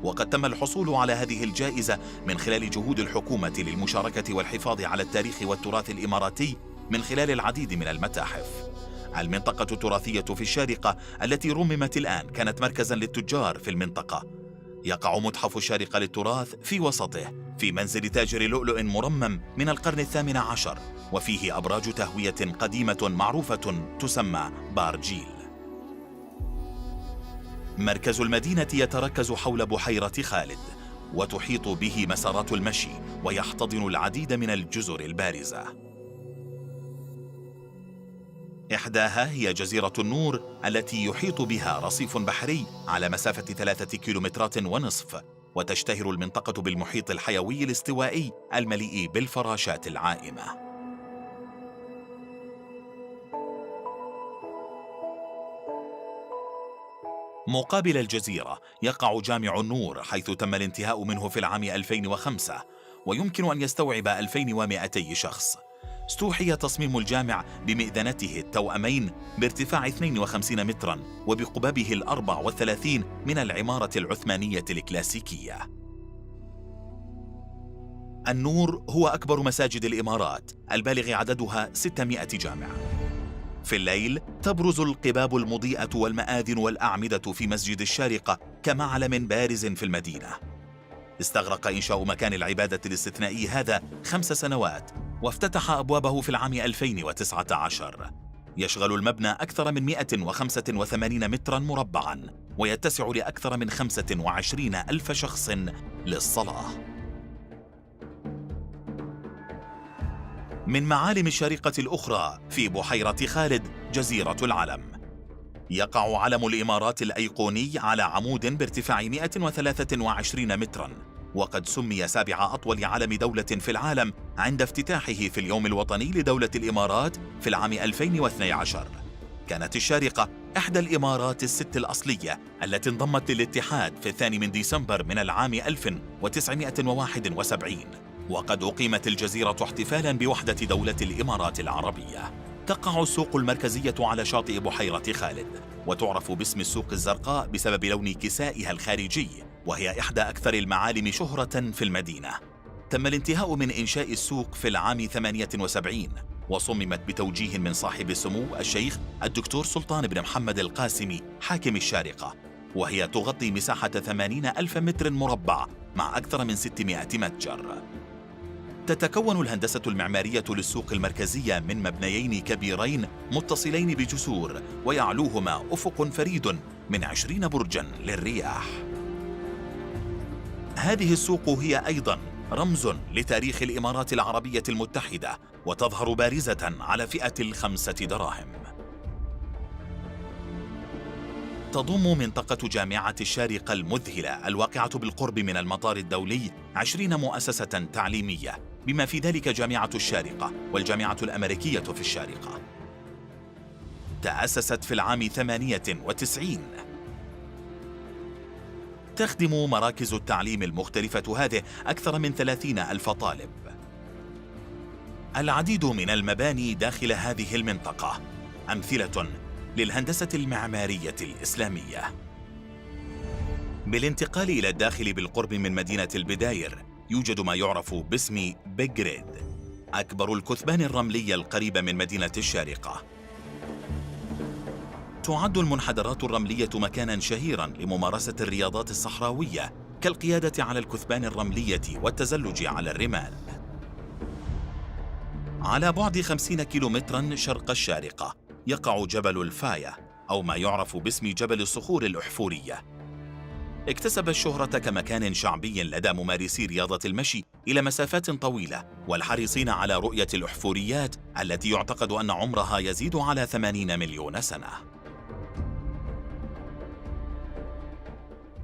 وقد تم الحصول على هذه الجائزة من خلال جهود الحكومة للمشاركة والحفاظ على التاريخ والتراث الإماراتي من خلال العديد من المتاحف. المنطقة التراثية في الشارقة التي رممت الآن كانت مركزا للتجار في المنطقة. يقع متحف الشارقة للتراث في وسطه في منزل تاجر لؤلؤ مرمم من القرن الثامن عشر، وفيه أبراج تهوية قديمة معروفة تسمى بارجيل. مركز المدينة يتركز حول بحيرة خالد، وتحيط به مسارات المشي، ويحتضن العديد من الجزر البارزة. إحداها هي جزيرة النور التي يحيط بها رصيف بحري على مسافة 3.5 كيلومترات، وتشتهر المنطقة بالمحيط الحيوي الاستوائي المليء بالفراشات العائمة. مقابل الجزيرة يقع جامع النور، حيث تم الانتهاء منه في العام 2005، ويمكن أن يستوعب 2200 شخص. استوحي تصميم الجامع بمئذنته التوأمين بارتفاع 52 مترا وبقببه 34 من العمارة العثمانية الكلاسيكية. النور هو أكبر مساجد الإمارات البالغ عددها 600 جامع. في الليل تبرز القباب المضيئة والمآذن والأعمدة في مسجد الشارقة كمعلم بارز في المدينة. استغرق إنشاء مكان العبادة الاستثنائي هذا 5 سنوات، وافتتح أبوابه في العام 2019. يشغل المبنى أكثر من 185 مترا مربعا، ويتسع لأكثر من 25 ألف شخص للصلاة. من معالم الشارقة الأخرى في بحيرة خالد جزيرة العلم. يقع علم الإمارات الأيقوني على عمود بارتفاع 123 مترا، وقد سمي سابع أطول علم دولة في العالم عند افتتاحه في اليوم الوطني لدولة الإمارات في العام 2012. كانت الشارقة إحدى الإمارات الست الأصلية التي انضمت للاتحاد في 2 ديسمبر من العام 1971، وقد أقيمت الجزيرة احتفالاً بوحدة دولة الإمارات العربية. تقع السوق المركزية على شاطئ بحيرة خالد، وتعرف باسم السوق الزرقاء بسبب لون كسائها الخارجي، وهي إحدى أكثر المعالم شهرة في المدينة. تم الانتهاء من إنشاء السوق في العام 78، وصممت بتوجيه من صاحب السمو الشيخ الدكتور سلطان بن محمد القاسمي حاكم الشارقة، وهي تغطي مساحة 80 ألف متر مربع مع أكثر من 600 متجر. تتكون الهندسة المعمارية للسوق المركزية من مبنيين كبيرين متصلين بجسور، ويعلوهما أفق فريد من 20 برجاً للرياح. هذه السوق هي أيضاً رمز لتاريخ الإمارات العربية المتحدة، وتظهر بارزة على فئة 5 دراهم. تضم منطقة جامعة الشارقة المذهلة الواقعة بالقرب من المطار الدولي 20 مؤسسة تعليمية، بما في ذلك جامعة الشارقة والجامعة الأمريكية في الشارقة. تأسست في العام 98. تخدم مراكز التعليم المختلفة هذه أكثر من 30 ألف طالب. العديد من المباني داخل هذه المنطقة أمثلة للهندسة المعمارية الإسلامية. بالانتقال إلى الداخل بالقرب من مدينة البداير يوجد ما يعرف باسم بيج ريد، أكبر الكثبان الرملية القريبة من مدينة الشارقة. تعد المنحدرات الرملية مكانا شهيرا لممارسة الرياضات الصحراوية كالقيادة على الكثبان الرملية والتزلج على الرمال. على بعد 50 كيلومترا شرق الشارقة يقع جبل الفاية، أو ما يعرف باسم جبل الصخور الأحفورية. اكتسب الشهرة كمكان شعبي لدى ممارسي رياضة المشي إلى مسافات طويلة والحريصين على رؤية الأحفوريات التي يعتقد أن عمرها يزيد على 80 مليون سنة.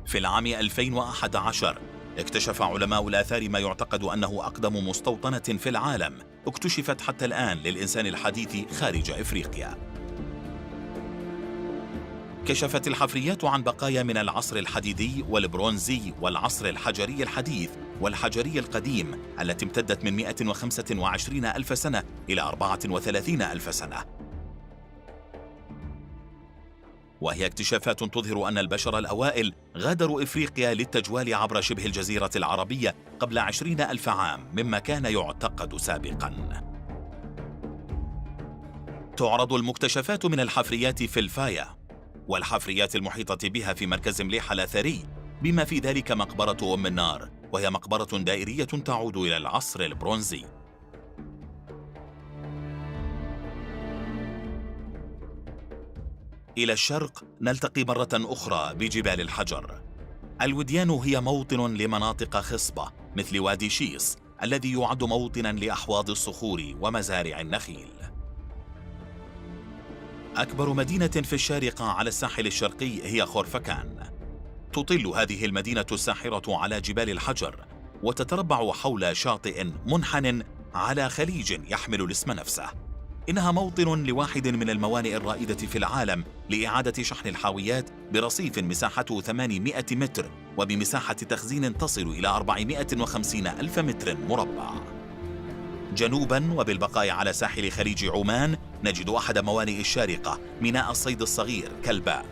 في العام 2011 اكتشف علماء الآثار ما يعتقد أنه أقدم مستوطنة في العالم اكتشفت حتى الآن للإنسان الحديث خارج إفريقيا. كشفت الحفريات عن بقايا من العصر الحديدي والبرونزي والعصر الحجري الحديث والحجري القديم التي امتدت من 125 ألف سنة إلى 34 ألف سنة، وهي اكتشافات تظهر أن البشر الأوائل غادروا إفريقيا للتجوال عبر شبه الجزيرة العربية قبل 20 ألف عام مما كان يعتقد سابقاً. تعرض المكتشفات من الحفريات في الفاية والحفريات المحيطة بها في مركز مليحة الأثري، بما في ذلك مقبرة أم النار، وهي مقبرة دائرية تعود إلى العصر البرونزي. إلى الشرق نلتقي مرة أخرى بجبال الحجر. الوديان هي موطن لمناطق خصبة مثل وادي شيص الذي يعد موطنا لأحواض الصخور ومزارع النخيل. أكبر مدينة في الشارقة على الساحل الشرقي هي خورفكان. تطل هذه المدينة الساحرة على جبال الحجر وتتربع حول شاطئ منحن على خليج يحمل الاسم نفسه. إنها موطن لواحد من الموانئ الرائدة في العالم لإعادة شحن الحاويات برصيف مساحته 800 متر وبمساحة تخزين تصل إلى 450 ألف متر مربع. جنوباً وبالبقاء على ساحل خليج عمان نجد أحد موانئ الشارقة، ميناء الصيد الصغير كلباء.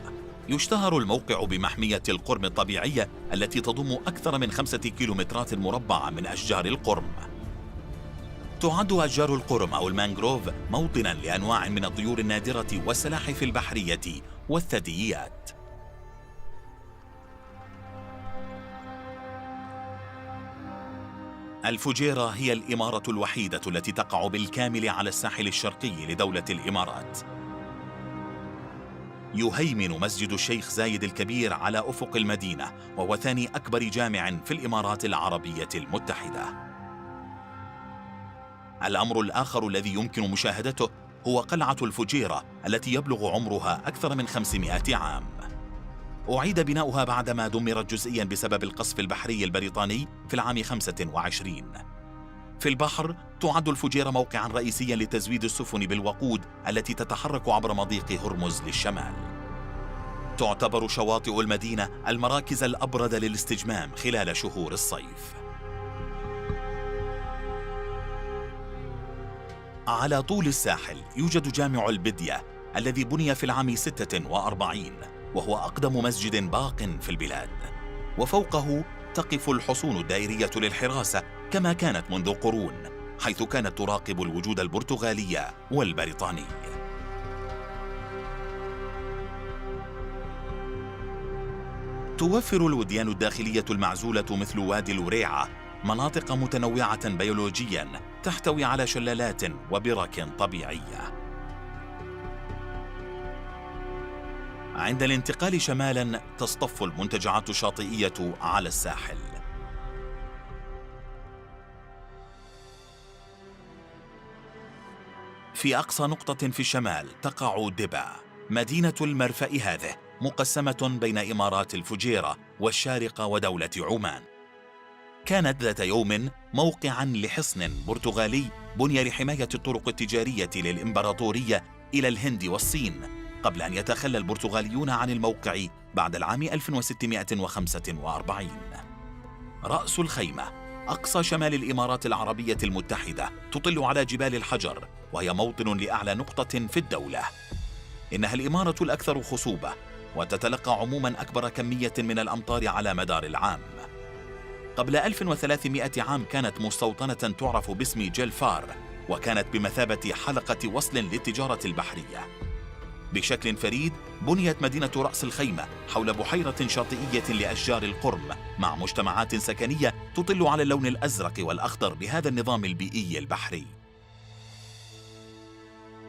يشتهر الموقع بمحمية القرم الطبيعية التي تضم أكثر من 5 كيلومترات مربعة من أشجار القرم. تعد أشجار القرم أو المانغروف موطناً لأنواع من الطيور النادرة والسلاحف البحرية والثدييات. الفجيرة هي الإمارة الوحيدة التي تقع بالكامل على الساحل الشرقي لدولة الإمارات. يهيمن مسجد الشيخ زايد الكبير على أفق المدينة، وهو ثاني أكبر جامع في الإمارات العربية المتحدة. الأمر الآخر الذي يمكن مشاهدته هو قلعة الفجيرة التي يبلغ عمرها أكثر من 500 عام. أعيد بناؤها بعدما دمرت جزئيا بسبب القصف البحري البريطاني في العام 25. في البحر تعد الفجيرة موقعا رئيسيا لتزويد السفن بالوقود التي تتحرك عبر مضيق هرمز للشمال. تعتبر شواطئ المدينة المراكز الأبرد للاستجمام خلال شهور الصيف. على طول الساحل يوجد جامع البدية الذي بني في العام 46، وهو أقدم مسجد باق في البلاد، وفوقه تقف الحصون الدائرية للحراسة كما كانت منذ قرون، حيث كانت تراقب الوجود البرتغالي والبريطاني. توفر الوديان الداخلية المعزولة مثل وادي الوريعة مناطق متنوعة بيولوجياً تحتوي على شلالات وبرك طبيعية. عند الانتقال شمالاً تصطف المنتجعات الشاطئية على الساحل. في أقصى نقطة في الشمال تقع دبا، مدينة المرفأ هذه مقسمة بين إمارات الفجيرة والشارقة ودولة عمان. كانت ذات يوم موقعاً لحصن برتغالي بني لحماية الطرق التجارية للإمبراطورية إلى الهند والصين، قبل أن يتخلى البرتغاليون عن الموقع بعد العام 1645. رأس الخيمة أقصى شمال الإمارات العربية المتحدة، تطل على جبال الحجر، وهي موطن لأعلى نقطة في الدولة. إنها الإمارة الأكثر خصوبة، وتتلقى عموماً أكبر كمية من الأمطار على مدار العام. قبل 1300 عام كانت مستوطنة تعرف باسم جلفار، وكانت بمثابة حلقة وصل للتجارة البحرية. بشكل فريد بنيت مدينة رأس الخيمة حول بحيرة شاطئية لأشجار القرم، مع مجتمعات سكنية تطل على اللون الأزرق والأخضر بهذا النظام البيئي البحري.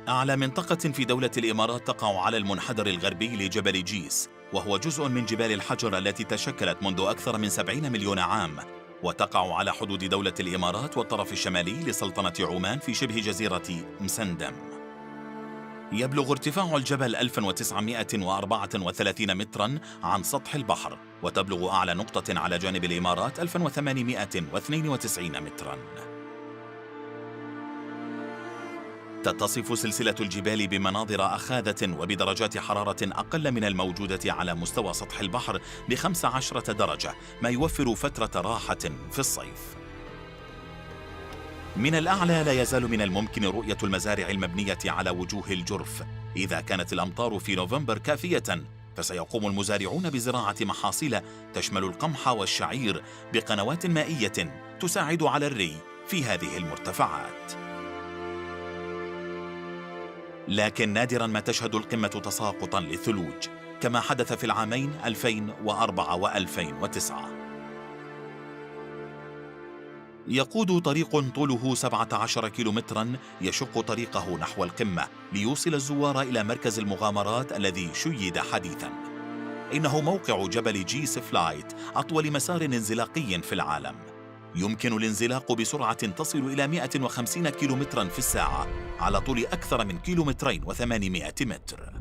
أعلى منطقة في دولة الإمارات تقع على المنحدر الغربي لجبل جيس، وهو جزء من جبال الحجر التي تشكلت منذ أكثر من 70 مليون عام، وتقع على حدود دولة الإمارات والطرف الشمالي لسلطنة عمان في شبه جزيرة مسندم. يبلغ ارتفاع الجبل 1934 متراً عن سطح البحر، وتبلغ أعلى نقطة على جانب الإمارات 1892 متراً. تتصف سلسلة الجبال بمناظر أخاذة وبدرجات حرارة أقل من الموجودة على مستوى سطح البحر ب15 درجة، ما يوفر فترة راحة في الصيف. من الأعلى لا يزال من الممكن رؤية المزارع المبنية على وجوه الجرف. إذا كانت الأمطار في نوفمبر كافية، فسيقوم المزارعون بزراعة محاصيل تشمل القمح والشعير بقنوات مائية تساعد على الري في هذه المرتفعات. لكن نادراً ما تشهد القمة تساقطاً للثلوج، كما حدث في العامين 2004 و2009. يقود طريق طوله 17 كيلومتراً يشق طريقه نحو القمة ليوصل الزوار إلى مركز المغامرات الذي شيد حديثاً. إنه موقع جبل جيس فلايت، أطول مسار انزلاقي في العالم. يمكن الانزلاق بسرعة تصل إلى 150 كيلومتراً في الساعة على طول أكثر من 2 كيلومتر و800 متر.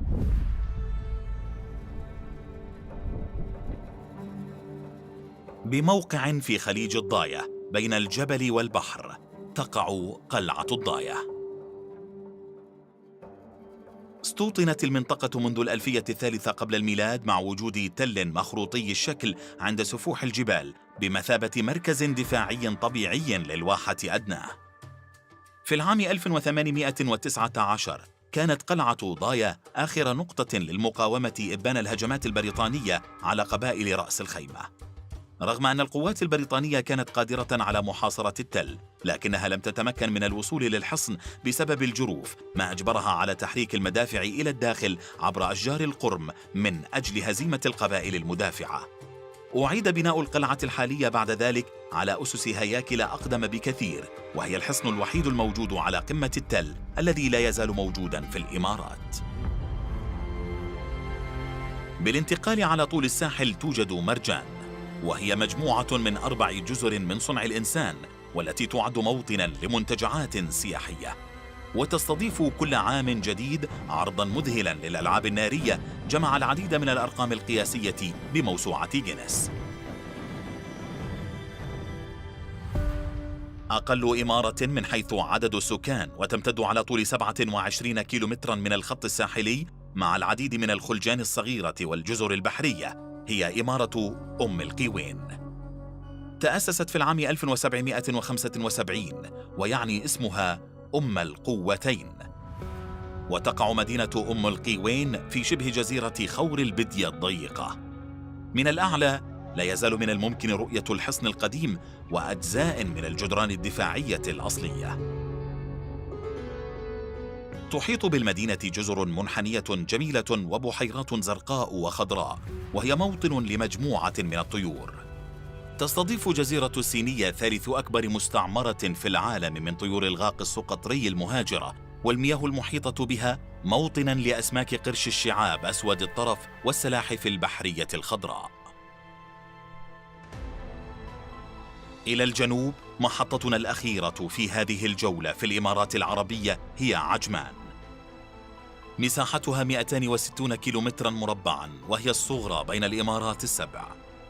بموقع في خليج الضاية بين الجبل والبحر تقع قلعة الضاية. استوطنت المنطقة منذ الألفية الثالثة قبل الميلاد مع وجود تل مخروطي الشكل عند سفوح الجبال بمثابة مركز دفاعي طبيعي للواحة أدناه. في العام 1819 كانت قلعة ضاية آخر نقطة للمقاومة إبان الهجمات البريطانية على قبائل رأس الخيمة. رغم أن القوات البريطانية كانت قادرة على محاصرة التل، لكنها لم تتمكن من الوصول للحصن بسبب الجروف، ما أجبرها على تحريك المدافع إلى الداخل عبر أشجار القرم من أجل هزيمة القبائل المدافعة. أعيد بناء القلعة الحالية بعد ذلك على أسس هياكل أقدم بكثير، وهي الحصن الوحيد الموجود على قمة التل الذي لا يزال موجودا في الإمارات. بالانتقال على طول الساحل توجد مرجان، وهي مجموعة من 4 جزر من صنع الإنسان، والتي تعد موطنا لمنتجعات سياحية، وتستضيف كل عام جديد عرضا مذهلا للألعاب النارية جمع العديد من الأرقام القياسية بموسوعة جينيس. أقل إمارة من حيث عدد السكان، وتمتد على طول 27 كيلومترا من الخط الساحلي مع العديد من الخلجان الصغيرة والجزر البحرية، هي إمارة أم القيوين. تأسست في العام 1775، ويعني اسمها أم القوتين. وتقع مدينة أم القيوين في شبه جزيرة خور البدية الضيقة. من الأعلى لا يزال من الممكن رؤية الحصن القديم وأجزاء من الجدران الدفاعية الأصلية. تحيط بالمدينة جزر منحنية جميلة وبحيرات زرقاء وخضراء، وهي موطن لمجموعة من الطيور. تستضيف جزيرة السينية ثالث أكبر مستعمرة في العالم من طيور الغاق السقطري المهاجرة، والمياه المحيطة بها موطنا لأسماك قرش الشعاب أسود الطرف والسلاحف البحرية الخضراء. إلى الجنوب محطتنا الأخيرة في هذه الجولة في الإمارات العربية هي عجمان. مساحتها 260 كيلومترا مربعا، وهي الصغرى بين الإمارات السبع.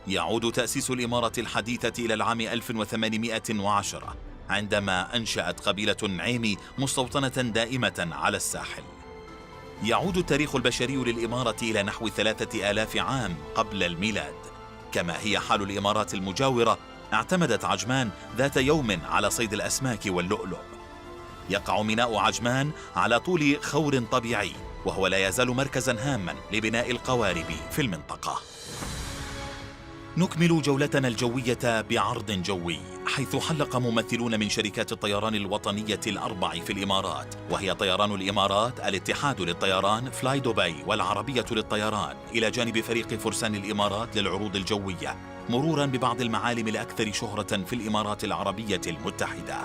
يعود تأسيس الإمارة الحديثة إلى العام 1810، عندما أنشأت قبيلة النعيمي مستوطنة دائمة على الساحل. يعود التاريخ البشري للإمارة إلى نحو 3000 عام قبل الميلاد. كما هي حال الإمارات المجاورة، اعتمدت عجمان ذات يوم على صيد الأسماك واللؤلؤ. يقع ميناء عجمان على طول خور طبيعي، وهو لا يزال مركزا هاما لبناء القوارب في المنطقة. نكمل جولتنا الجوية بعرض جوي، حيث حلق ممثلون من شركات الطيران الوطنية الأربع في الإمارات، وهي طيران الإمارات، الاتحاد للطيران، فلاي دبي، والعربية للطيران، إلى جانب فريق فرسان الإمارات للعروض الجوية، مرورا ببعض المعالم الأكثر شهرة في الإمارات العربية المتحدة.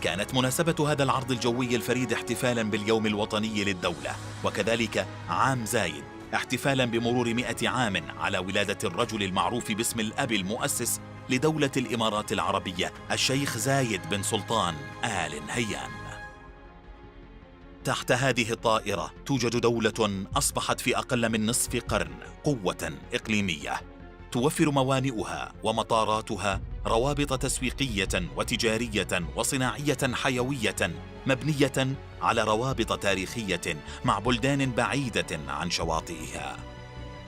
كانت مناسبة هذا العرض الجوي الفريد احتفالا باليوم الوطني للدولة، وكذلك عام زايد، احتفالا بمرور 100 عام على ولادة الرجل المعروف باسم الأب المؤسس لدولة الإمارات العربية، الشيخ زايد بن سلطان آل نهيان. تحت هذه الطائرة توجد دولة أصبحت في أقل من نصف قرن قوة إقليمية، توفر موانئها ومطاراتها روابط تسويقية وتجارية وصناعية حيوية مبنية على روابط تاريخية مع بلدان بعيدة عن شواطئها.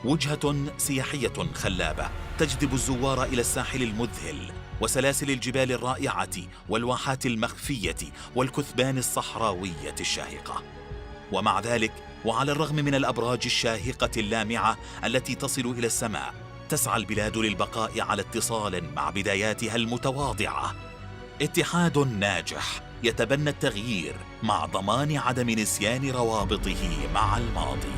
وجهة سياحية خلابة تجذب الزوار إلى الساحل المذهل وسلاسل الجبال الرائعة والواحات المخفية والكثبان الصحراوية الشاهقة. ومع ذلك، وعلى الرغم من الأبراج الشاهقة اللامعة التي تصل إلى السماء، تسعى البلاد للبقاء على اتصال مع بداياتها المتواضعة. اتحاد ناجح يتبنى التغيير مع ضمان عدم نسيان روابطه مع الماضي.